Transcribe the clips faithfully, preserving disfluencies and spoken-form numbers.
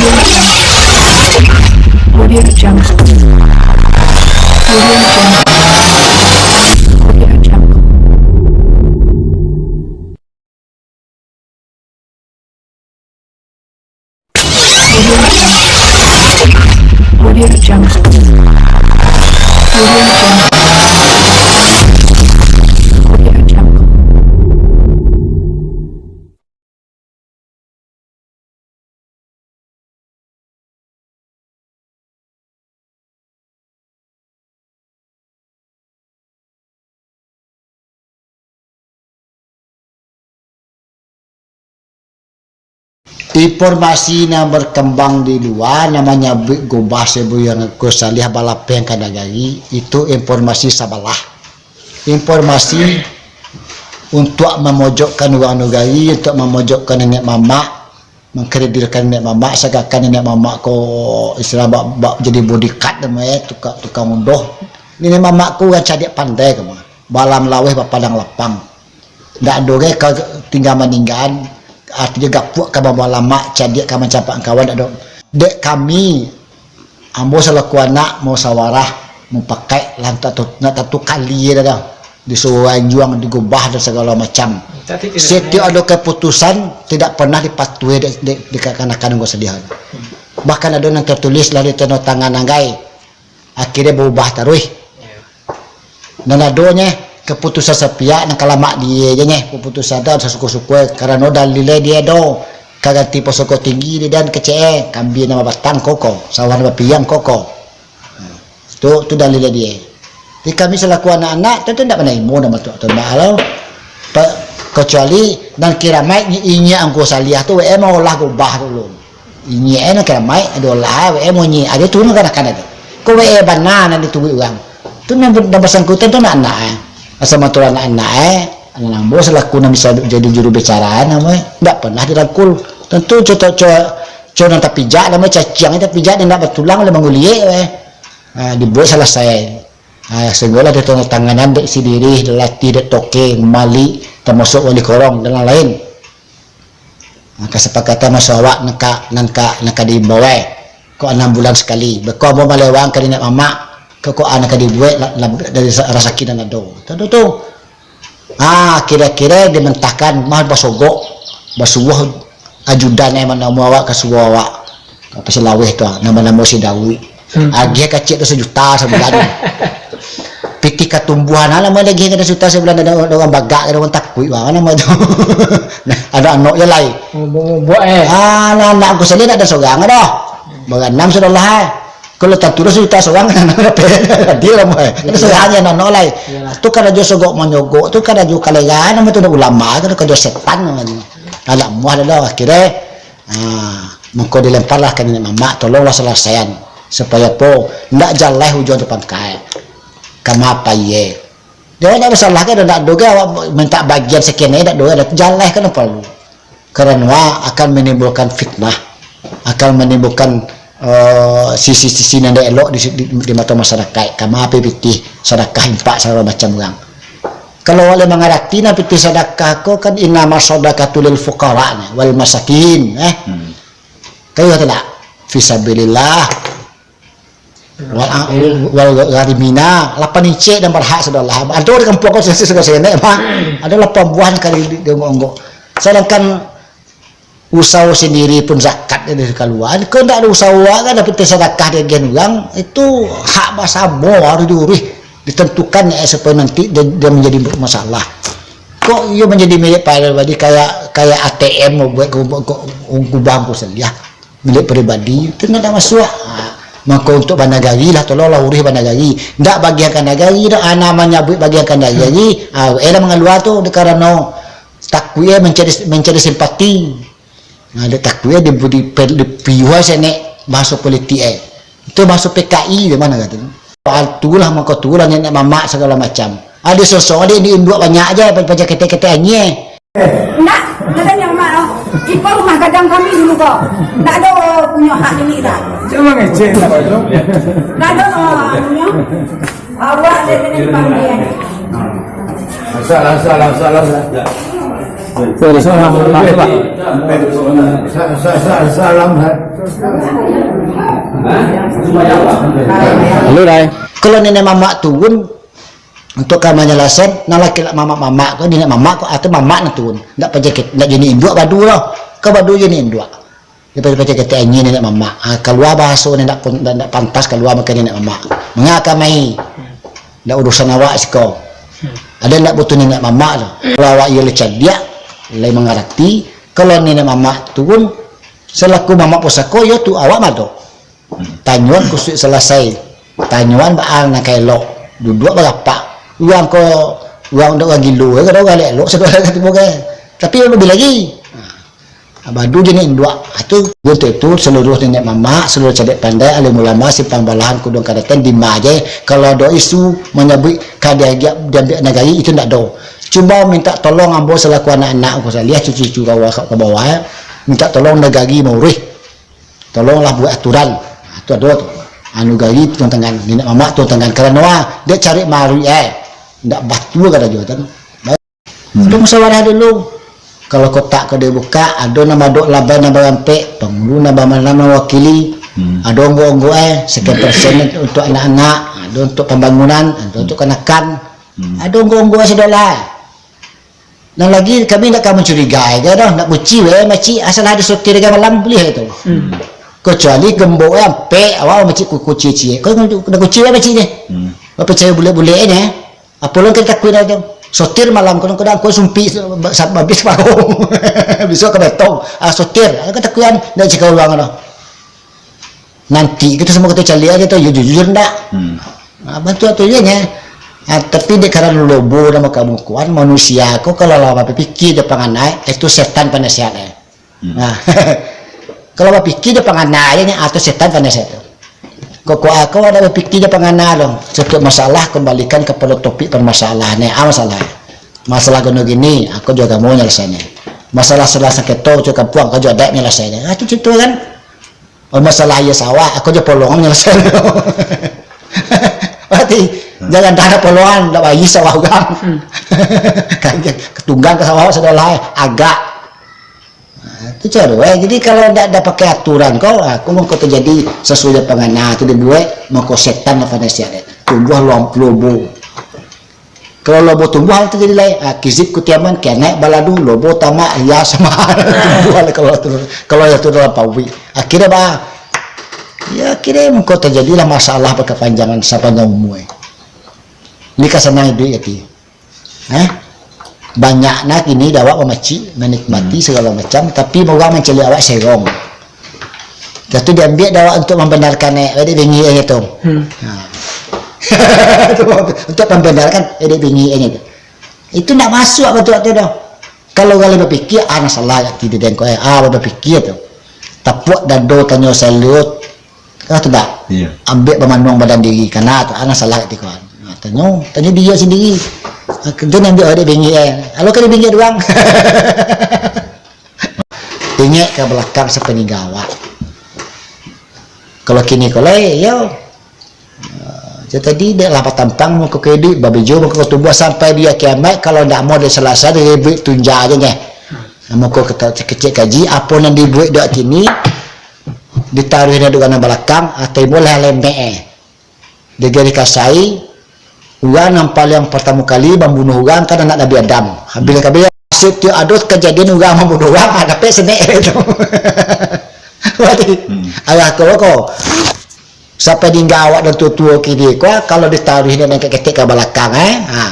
Audio Jungle. Audio Jungle. Audio Jungle. Audio Jungle. Audio Jungle. Audio Jungle. Informasi nan berkembang di lua, nan manyabuik gubah Sabuyuang Angku Saliah balapeh ka nagari, itu informasi sabalah. Informasi untuak mamojokkan urang nagari, untuak mamojokkan niniak mamak, mangkredilkan niniak mamak, sagakan niniak mamak ko istilah bak, bak jadi bodyguard namo e, tukang, tukang undoh. Niniak mamak ko urang cadiak pandai ko mah. Balam laweh bapadang lapang. Ndak ado gai ka tingga maninggaan, artinyo gapuak ka mambawa lamak, cadiak ka mancampak kawan, ndak ado. Dek kami, ambo salaku anak musawarah, mupakaik lah, ndak tantu, ndak tantu kali dah, dah. Disuruah anjuang, digubah dan sagalo macam. Setiap ado kaputusan, tidak pernah dipatuhi dek, dek, dek kakanakan ko sadiah. Bahkan ado nan tatulis lah di tando tangan anggai. Akhirnyo baubah taruih. Nan adonyo, kaputusan sapiak nan ka lamak die je nyo. Kaputusan tu sasuko-suko, karano dalilnyo die do. Ka ganti pusako tinggi di dan kecek e, kambia nan babatang koko, sawah nan bapiriang koko. Tu, tu dalilnyo die. Jadi kami salaku anak-anak, tantu indak manarimo nan batuak tu, indak lo. Pa-, kecuali nan kiramaik nyi-, inyiak Angku Saliah tu, we, maulah gubah tu lo. Inyiak e nan kiramaik, ado lah, we, munyiak, ado turun kan akan ado. Ko we bana nan dituruik urang. Tu nan, nan basangkutan tu anak-anak e. Asa matur anak-anak e, anak ambo salaku nan bisa jadi juru bicara namo e, ndak pernah dirangkul. Tantu co, co, co, co nan tapijak namo e, caciang tapijak, nan ndak batulang, lah manguliek we. Ha, dibuek salasai. Ha, sahinggolah ditandatanganan dek Sidirih, dek Latih, dek Toke, Malik, tamasuak Wali Korong, dan lain-lain. Ha, kasapakatan maso awak nan ka, nan ka, nan ka diimbau ai. Kok anam bulan sakali. Beko ambo malewang ka niniak mamak, kok, kok nan ka dibuek, la-, la-, dari sa-, rasaki nan ado. Tantu tu. Ah, kiro-kiro dimentahkan mah basogok, basuruah ajudan e manamo awak ka suruah awak. Ka Pasir Laweh tu, ah, namo-namo si Daud. Hmm. Agiah kacik tu sajuta sabulan. Pitih katumbuahan, ah, namo lagi ka sajuta sabulan, ado, ado urang bagak, ado urang takuik, wah, namo tu. Nah, ado anak je lai. Oh, bo-, bo-, eh. Ah, nah, anak Angku Saliah ndak ado sorang doh. Baranam sudah lah, eh. Kalau tantu sajuta sorang, adil lah, boy. Kan sorang je nonok lai. Iyalah. Tu karajo sogok manyogok, tu karajo kalegaan, namo tu ulama, kan karajo setan namo tu. Alah, muah dah lah, akhirnyo, ah, mangko dilemparlah ka niniak mamak, tolonglah salasaian. Supayo apo? Ndak jaleh ujuang tu pangkai. Kama apo iye? Dia ndak masalah kan, ndak ado ge awak minta bagian sekian, ndak ado, jaleh kan apo lu? Karano akan menimbulkan fitnah, akan menimbulkan, eh, sisi-sisi nan indak elok di, di, di mato masyarakaik. Kama apo pitih sadakah, infak, sagalo macam urang. Kalau awak lai mangarati nah, pitih sadakah ko kan, innama shadaqatu lil fuqara wal masakin, eh. Hmm. Kayo tu ndak? Fisabilillah. Wal, wal gharimina, lapan incek nan barhak sudah lah. Ado di kampuang ko sisi sudah senek, bah. Ado lapan buah nan kali di, di onggok-onggok. Sadangkan usaho sandiri pun zakat dari kaluaan. Kok ndak ado usaho kan, dapek sadakah di agiahan urang, itu hak basamo harus diurus, ditentukan, eh, supaya nanti dia, dia manjadi masalah. Kok iyo manjadi milik pribadi, kayak, kayak A T M buek ku-, ku-, ku-, kubang ku saliah. Milik pribadi, tu ndak masuak. Ha, mangko untuak banagari lah, tolonglah uruih banagari. Ndak bagian ka nagari doh, ha, nan manyabuik bagian ka nagari, ha, eh lah mangalua tu, dek karano takuik eh mancari, mancari simpati. Nah, dek takuik eh di, di, di, dipiuah sanek bahaso politik eh. Itu bahaso P K I di mano katu. Itulah mangko tulah nenek mamak sagalo macam. Ado sosok ado di induak banyak aja, paja ketek-ketek anyie. Ndak, katonyo mak, oh, iko rumah gadang kami dulu ko. Ndak ado punyo hak nini dah. Jangan ngecek lah, Pak, tu. Ndak ado, oh, punyo. Awak je kena dipanggil. Asal, asal, asal, asal. Salam, salam. Lalu, Dai. Kalau nenek mamak turun, untuk ka manjalasan, nan laki lah mamak-mamak ko, nenek mamak ko, atau mamak nan turun. Ndak pacah ke, ndak jadi induak badu lah. Ka badu jadi induak. Dia pacah-pacah ketek angin nenek mamak. Ha, kalua bahaso ni ndak pun, ndak, ndak pantas kalua makan nenek mamak. Manga ka mai? Ndak urusan awak siko. Ada ndak butuh nenek mamak tu. Kalau awak iyo lah cadiak, lai mangarati, kalau nenek mamak turun, selaku mamak pusako, iyo tu awak mado. Tanyoan kusuik salasai. Tanyoan baa nan ka elok. Duduak barapak. Urang ko, urang dek urang gilo, kadang urang elok-elok, sadonyo ka tibo ka. Tapi labiah lagi. Ha. Badu jadi induak. Ha, tu, untuk itu, seluruh nenek mamak, seluruh cadiak pandai, alim ulama, simpang balahan, kuduang kadaten, dima je. Kalau ado isu manyabuik ka diagiak, diambiak nagari, itu ndak ado. Cubo minta tolong ambo selaku anak-anak, ko saliah, cucu-cucu ka bawah, ka bawah, eh. Minta tolong nagari mauruih. Tolonglah buek aturan. Ha, tu ado tu. Anu gari turun tangan, nenek mamak turun tangan. Karano, ah, dek cari maruik, eh. Ndak batua karajo tu. Baik. Hmm. Ado musyawarah dulu. Kalau kotak ko dibukak, ado nan madok labai nan barampek, pangulu nan bamanam nan mawakili, hmm, ado onggok-onggok, eh, sekian persen untuk anak-anak, ado untuk pambangunan, ado untuk kanakan, hmm, ado onggok-onggok, eh, sudah lah. Nan lagi kami ndak ka mancurigai ka doh, ndak kuci we makcik, asal ado sotir ka malam buliah tu. Hmm. Kecuali gembok we ampek, awak makcik ku-, kuci ciek. Kau ndak kuci we makcik ni. Hmm. Bapicayo bulek-bulek ni. Apo lo kito takuik dah tu. Sotir malam kau, kau dah kau sumpik sa-, sa-, habis baru. Besok ka betong. Ah, sotir. Kau takuik kan, ndak cakap urang dah. Nanti kito samo kito caliak aja tu, yo jujur ndak? Hmm. Ah, bantu tu je nya. Ah, tapi dek karano lobo nan bakamukoan, manusia ko kalau lah bapikia jo pangana, itu setan panasihat, eh. Hmm. Nah, kalau bapikia jo pangana aja nya, atau setan panasihat tu. Kok, kok, ah, kok ada bapikia jo pangana dong. Setiap masalah kembalikan kepada topik permasalahan, eh. Ah, masalah. Masalah gono gini, aku juga mau nyelesainyo. Masalah salah saketo, cuk kampuang, aku juga ada nyelesainyo. Ah, tu cerita kan. Oh, masalah aia sawah, aku jo polongan nyelesainyo. Berarti, hmm, jangan dah ado polongan, ndak baia sawah urang. Hmm. Kan, ketunggang ka sawah sudah lah, agak. Nah, tu caro, eh. Jadi, kalau ndak, ndak pakai aturan ko, aku mangko terjadi sesuai dengan pangana tu dibuek, mangko setan lah panasihat. Tumbuah lom-, lobo. Kalau lobo tumbuah, itu jadi lai, ah, kizib kutiaman, kianaik baladu, lobo tamak, iya sama. Tumbuah lah kalau tu, kalau itu dalam pawik. Akhirnya, bah, ya, akhirnya mangko terjadilah masalah berkepanjangan sapanjang umur. Ni ka sanang iduik ati. Eh? Banyak nak ini dek awak mamacik, menikmati, hmm, segala macam, tapi urang mancaliak awak serong. Dah tu diambiak dek awak untuk membenarkan, eh, dek bengik, eh, tu. Hmm. Ha. Untuk membenarkan, eh, dek bengik, eh, tu. Itu ndak masuk waktu tu dah. Kalau urang lain bapikia, ah, nan salah ati dek den ko, eh. Ah, bapikia tu. Tapuak dado tanyo saluik. Kan tu dah. Iya. Ambiak bamanuang badan diri. Kana tu, ah, nan salah ati ko. Ah, tanyo, tanyo diri sendiri. Ah, kito nan ambiak dek bengik, eh. Kalau ka dek bengik urang. Ingek ka balakang sapaningga awak. Kalau kini ko lai, yo. Ah, jadi tadi dek lah batampang muko ka iduik, babejo muko ka tumbuah sampai di kiamat, kalau ndak mau dek salasai, dek buek tunja aja nyo. Muko ka kecek kaji, apo nan dibuek dek kini, ditaruih dek nan balakang, atau mulah lemek, eh. Dek gari kasai, urang nan paliang partamo kali mambunuah urang kan anak Nabi Adam. Habis kabeh, satiok ado kajadian urang mambunuah urang, ah, dapek senek tu. Berarti, hmm, arah ko, ko. Sapaningga awak nan tuo-tuo kini ko, kalau ditaruih nan ketek ka balakang, eh. Ha.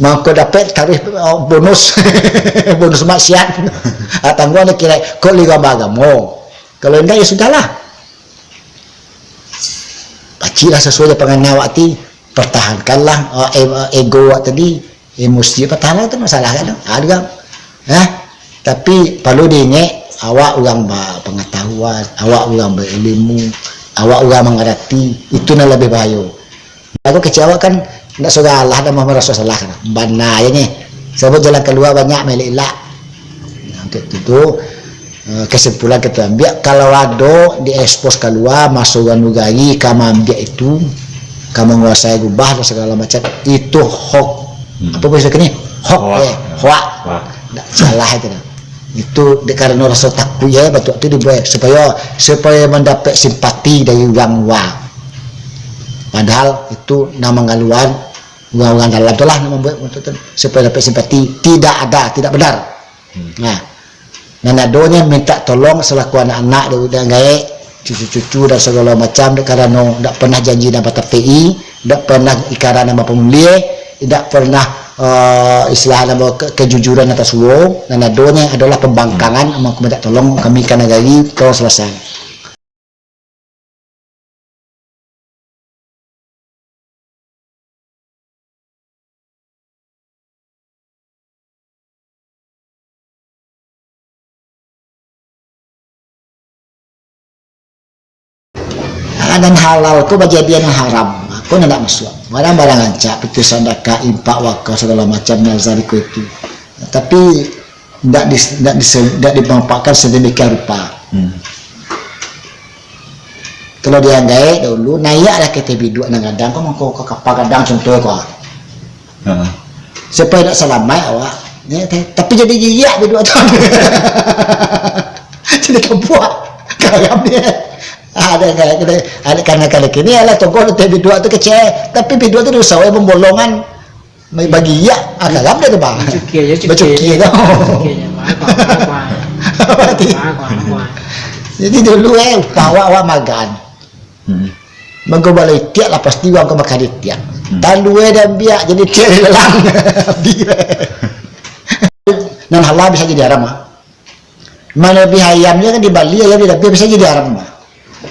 Mangko dapek taruih, oh, bonus. Bonus maksiat. Ah, tangguang ni kiro, kok liro bagamo. Kalau indak, ya sudahlah. Paciklah sasuai jo pangana awak ti. Pertahankanlah, uh, e-, ego awak tadi. Emosi patah lah tu masalah kan tu. Ah, juga. Hah? Tapi paralu diingek, awak urang bapangatahuan, awak urang bailmu, awak urang mangarati, itu nan labiah bahayo. Aku kecek awak kan, ndak salah, ndak maraso salah kan. Bana aja ni. Sabab jalan kalua banyak, mailak-ilak. Nah, untuk itu, eh, kesimpulan kita ambiak, kalau ado diekspos kalua, maso urang nagari ka maambiak itu, ka manguasai gubah dan segala macam, itu hoax. Hmm. Apa bahasa kini? Hoak, hoak. Eh, hoak. Hoak. Ndak salah itu nah. Itu dek karano raso takuik, ya, batuak tu dibuek supayo, supayo mandapek simpati dari urang lua. Padahal itu nan manggaluan urang-urang dalam tu lah nan mambuek untuk tu, supayo dapek simpati. Tidak ada, tidak benar. Hmm. Nah, nan adonyo mintak tolong salaku anak-anak dari urang gaek, cucu-cucu dan sagalo macam, dek karano ndak pernah janji nan batapeki, ndak pernah ikatan nan bapamulie, ndak pernah, eh, istilah nan ba-, ke-, kejujuran atas suo, nan adonyo adalah pambangkangan, mako mintak tolong kami ka nagari, tolong salasaian. Ah, nan halal ko bajadian nan haram. Ko nan ndak masuak. Barang-barang rancak, pitih sadakah, impak, wakaf, sagalo macam, nazar, iko itu. Tapi, ndak di, ndak di, ndak dimanfaatkan sademikian rupa. Hmm. Kalau di urang gaek dahulu, naiaklah ka ateh biduak nan gadang ko, mangko ka kapa gadang contoh ko. Ha. Supayo ndak salamaik awak. Ni, ta-, tapi jadi jijik biduak tu. Jadi kabuak. Karam dia. Ada, ada, ada, ada, karena kali kini alah tongkol ateh biduak tu kecek. Tapi biduak tu dosa, eh, membolongan. Mai bagi iya, ah, karam dia tu, bah. Bacukia je, cukia. Bacukia je. Cukia je, bah, bah, bah, bah. Mati. Bah, bah, bah. Jadi dulu, eh, upah awak, awak magan. Hmm. Mangko bala itiak lah, pasti urang ka makan itiak. Hmm. Talua diambiak, jadi itiak dilelang. Nan halal bisa jadi haram, ah. Mano lebih ayamnyo kan dibali, ayam dilabih, bisa jadi haram, bah.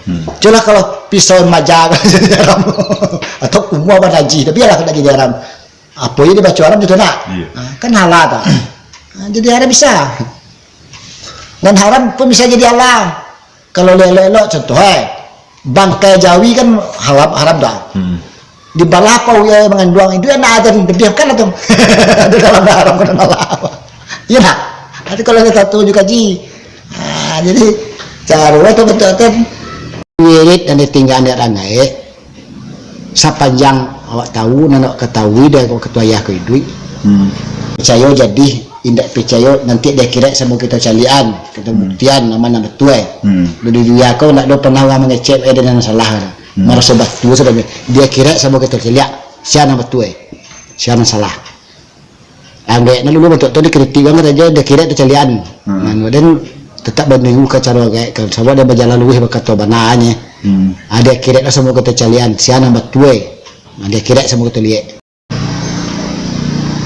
Hmm. Cubolah kalau pisau maja jadi haram. Atau kumua banaji, tapi alah nak jadi haram. Apo je dibaco haram, contoh nak? Iya. Ah, kan halal tu. Ah, jadi haram bisa. Dan haram pun bisa jadi halal. Kalau elok-elok, contoh, eh, bangkai jawi kan haram, haram tu. Hmm. Dibalah apa uya manganduang itu, ya nak aja dibiarkan lah tu. Di dalam haram kena malah. Iya nak? Nanti kalau kita tahu juga ji. Ah, jadi, caro itu betul kan. Wirid nan ditinggaan dek urang gaek, sapanjang awak tahu, nan awak katahui dari wakatu ayah ko iduik. Hmm. Picayo jadi, indak picayo, nanti di akhirat samo kito caliakan, kito Hmm. buktian, ma nan batua. Hmm. Di dunia ko ndak ado pernah urang mangecek, eh, dengan salah. Hmm. Maraso batua sudah. Di akhirat samo kito caliak, sia nan batua, sia nan salah. Anggek nan dulu bantuak tu dikritik urang, kato jo di akhirat tacaliakan. Hmm. Nah, den tetap baninggu ka caro anggek, ka, sabab den bajalan luruih bakato bananyo. Hmm. Ah, di akhirat lah samo kito caliakan, sia nan batua. Nah, di akhirat samo kito liek.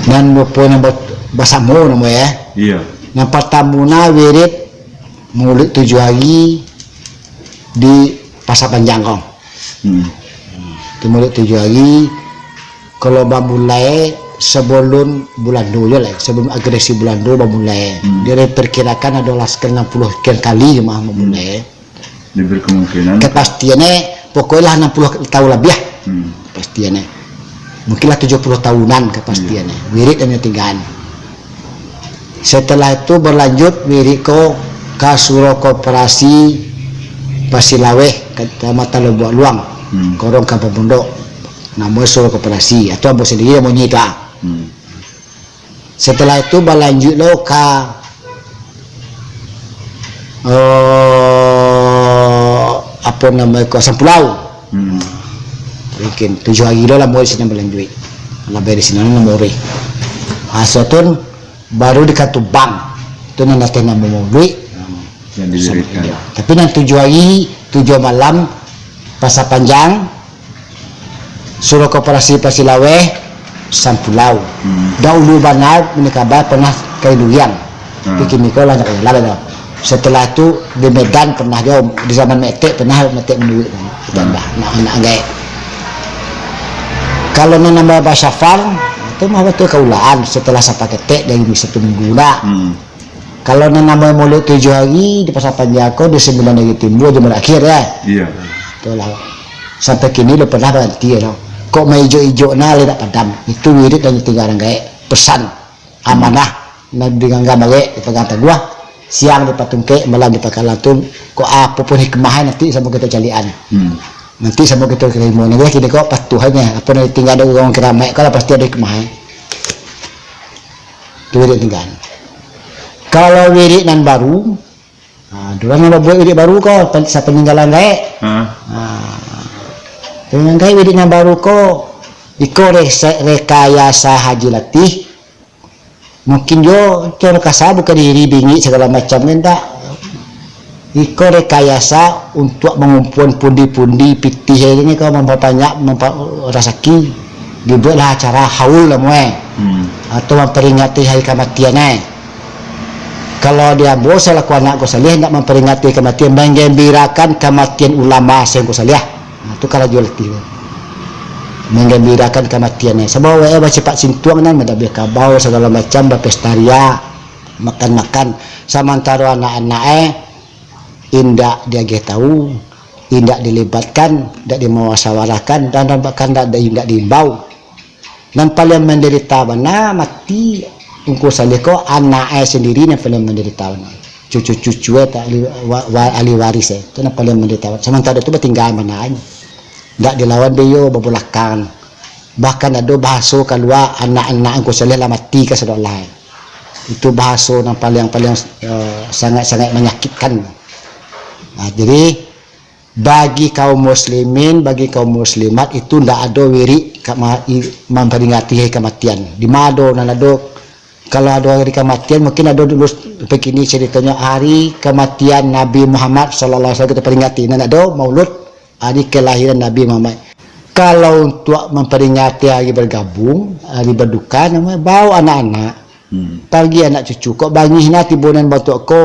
Nan rupo nan ba-, basamo namo, ya. Iya. Nan partamo nah wirid Maulid tujuah hari di Pasar Panjang ko. Hmm. Di Maulid tujuah hari, kalau bamulai sabalum Bulando je lah, sabalum agresi Bulando bamulai. Hmm. Dia diperkirakan ado laskar anam puluah sekian kali mah bamulai. Hmm. Diberi kemungkinan. Kepastiannyo, pokoknyo lah anam puluah tahun labiah. Hmm. Kepastiannyo. Mungkin lah tujuah puluah tahunan kepastiannyo. Iya. Wirid nan tinggaan. Setelah itu berlanjut wirid ko ka Suro Koperasi Pasilaweh, Kecamatan Lobuak Luang, Hmm. Korong Kampung Pondok. Namonyo Suro Koperasi, atau ambo sendiri namonyo itu, ah. Hmm. Setelah itu balanjut lo ka, eh, apo namo ko, Sampulau. Hmm. Mungkin tujuah hari lo lah mulai sinan balanjuik. Lah dari sinan lah mulai. Aso tu baru di Katubang. Tu nan latih namo Maulid. Yang didirikan. Tapi nan tujuah hari, tujuah malam, Pasar Panjang, Suro Koperasi Pasilaweh, Sampulau. Hmm. Dahulu bana, mani kabar pernah ka Indugiang. Hmm. Tapi kini ko lah ndak ado lah. Setelah tu di Medan pernah juo, di zaman Metek pernah Metek Menduit. Ditambah, hmm, nak, nak gaek. Kalau nan namo Basafar, itu mah batua kaulaan setelah Sapa Ketek dari satu minggu dah. Hmm. Kalau nan namo Maulid tujuah hari di Pasar Panjang ko, di sambilan hari timbua Jumat Akhir, ya. Iya. Itulah. Sampai kini lah pernah baranti, ya. Kok maijo-ijo nah, lah dak padam. Itu wirid nan tinggaan gaek. Pesan, amanah, nan diganggam gaek, dipagang taguah. Siang dipatungkek, malam dipakalang tu. Kok apo pun hikmah nanti samo kito caliakan. Hmm. Nanti samo kito tarimo. Nah, jadi kini ko patuh aja. Apo nan tinggaan dari urang karamaik ko lah pasti ado hikmah. Tu wirid tinggaan. Kalau wirid nan baru, ha, dulu nan babuek wirid baru ko, pen-, sapaninggalan gaek. Ha. Ha. Paninggalan gaek wirid nan baru ko, iko rese-, rekayasa Haji Latih. Mungkin jo, coro kasa buka diri, bingik, sagalo macam, kan tak? Iko rekayasa untuak mangumpuan pundi-pundi pitih ini, ko mampabanyak, mampa-, rasaki. Dibueklah acara haul lah, muai. Hmm. Atau mamperingati hari kamatian, eh. Kalau di ambo salaku anak Angku Saliah, ndak mamperingati kamatian, manggambirakan kamatian ulama Syekh Angku Saliah. Nah, tu karajo Latih tu. Manggambirakan kamatian, eh. Sabab awak, eh, basipak sintuang nan, madabiah kabau, sagalo macam, bapesta ria, makan-makan. Samantaro anak-anak, eh, indak diagiah tahu, indak dilibatkan, indak dimusawarahkan, dan, dan bahkan indak di-, indak diimbau. Nan paliang mandarita bana mati Ungku Saleh ko, anak e sandiri nan paliang mandarita bana. Cucu-cucu e tak ahli wa-, wa-, ahli waris e. Tu nan paliang mandarita bana. Samantaro tu batinggaan bana e. Ndak dilawan baiyo, babulakang. Bahkan ado bahaso kalua anak-anak Ungku Saleh lah mati ka sadonyo lai. Itu bahaso nan paliang-paliang, eh, sangat-sangat manyakitkan. Nah, jadi, bagi kaum muslimin, bagi kaum muslimat, itu ndak ado wirik ka ma-, i-, mamperingati hari kamatian. Di ma ado nan ado, kalau ado hari kamatian, mungkin ado dulu, begini caritonyo, hari kamatian Nabi Muhammad sallallahu alaihi wasallam kita peringati. Nan ado maulud hari kelahiran Nabi Muhammad. Kalau untuak mamperingati hari bergabung, hari berduka, namo bawa anak-anak, Hmm. pagi anak cucu, kok bangih nah tibo nan bantuak ko,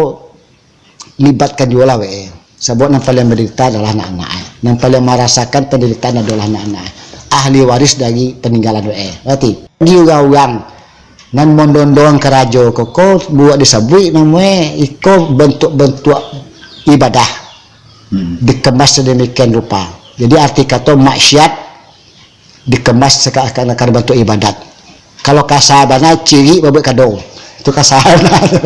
libatkan juo lah wek e. Sabab nan paliang mandarita adalah anak-anak e. Nan paliang marasakan pandaritaan adalah anak-anak e. Ahli waris dari paninggalan wek e. Berarti, bagi urang-urang nan mondondong karajo ko, ko buek disabuik namo e, iko bantuak-bantuak ibadah. Hmm. Dikemas sademikian rupa. Jadi, arti kato maksiat dikemas seakan-akan bantuak ibadat. Kalau kasa bana, cirik babuek kado. Itu kasa bana tu.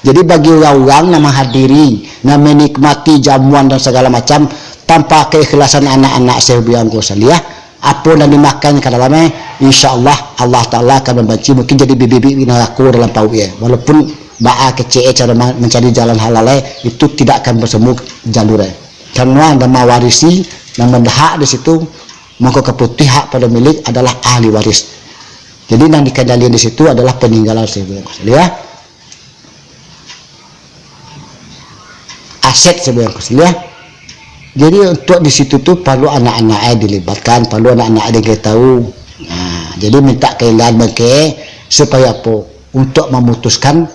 Jadi, bagi urang-urang nan manghadiri, nan manikmati jamuan dan sagalo macam, tanpa keikhlasan anak-anak Syekh Buya Ungku Saliah, apo nan dimakan ka dalam e, insya Allah, Allah Taala akan mambanci, mungkin jadi bibik-bibik narako dalam pauik e. Walaupun baa kecek e caro ma-, mancari jalan halal e, itu tidak akan bertemu jalur e. Karano nan mawarisi, nan mandahak di situ, mangko ka putih hak pado milik adalah ahli waris. Jadi, nan dikandalian di situ adalah paninggalan Syekh Buya Ungku Saliah. Aset Syekh Buya Ungku Saliah. Jadi, untuak di situ tu paralu anak-anak e dilibatkan, paralu anak-anak e diagiah tahu. Nah, jadi minta kaelaan bangke supayo apo? Untuak mamutuskan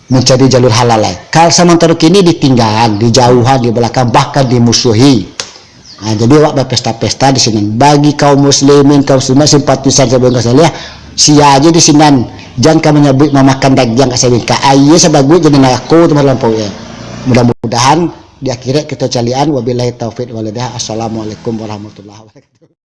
mancari jalur halal lai. Kal samantaro kini ditinggaan, dijauhan, di balakang, bahkan dimusuhi. Ha, jadi awak bapesta-pesta di sinan. Bagi kaum muslimin, kaum muslimat, simpatisan Syekh Buya Ungku Saliah, sia aja di sinan. Jan ka manyabuik mamakan dagiang ka sabingkak. Aia sabaguik jadi narako tu malam pauik e. Mudah-mudahan di akhirat kito caliakan. Wabillahi taufiq wal hidayah. Assalamualaikum warahmatullahi wabarakatuh.